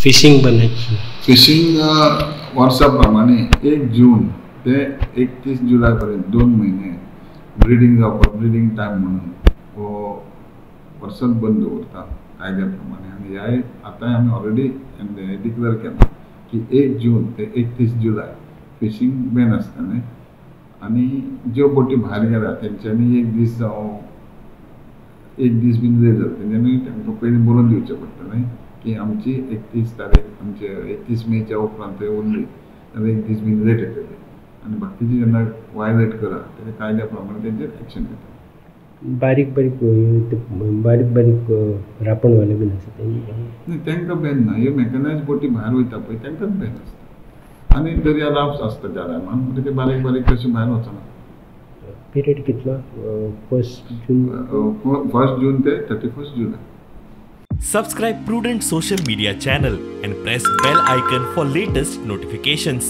Fishing बंद. Fishing वर्सा प्रमाणे 1 जून ते 31 जुलय पर्यंत 2 म्हयने ब्रिडींग जावपाक, ब्रिडींग टायम म्हणून हो वर्सात बंद दवरता कायद्या प्रमाणे. आनी ह्याय आतांय आमी ऑलरेडी डिक्लेअर केलां की 1 जून ते 31 जुलय फिशींग बॅन आसतलें. आनी ज्यो बोटी भायर गेल्या तेंच्यांनी एक दीस जावं एक दीस बीन लेट जाता तेंच्यांनी तांकां पयलीं बरोवन दिवचें पडटलें की आमची 31 तारीख आमचे 31 मेच्या उपरांत थंय उरली जाल्यार एक दीस बीन लेट येतले आनी बाकीची जेन्ना वायलेट करा तेन्ना कायद्या प्रमाणे तेंचेर एक्शन घेता. बारीक बारीक बारीक बारीक रापणवाले बीन आसा न्ही, तांकां बॅन ना. ह्यो मॅकनायज बोटी भायर वयता पळय तांकांच बॅन आसता. आनी दर्या राफ्ट आसता त्या टायमान, म्हणजे ते बारीक बारीक तशें भायर वचना. पिरियड कितलो? 1 जून, 1 जून ते 31 जुलय. Subscribe Prudent social media channel and press bell icon for latest notifications.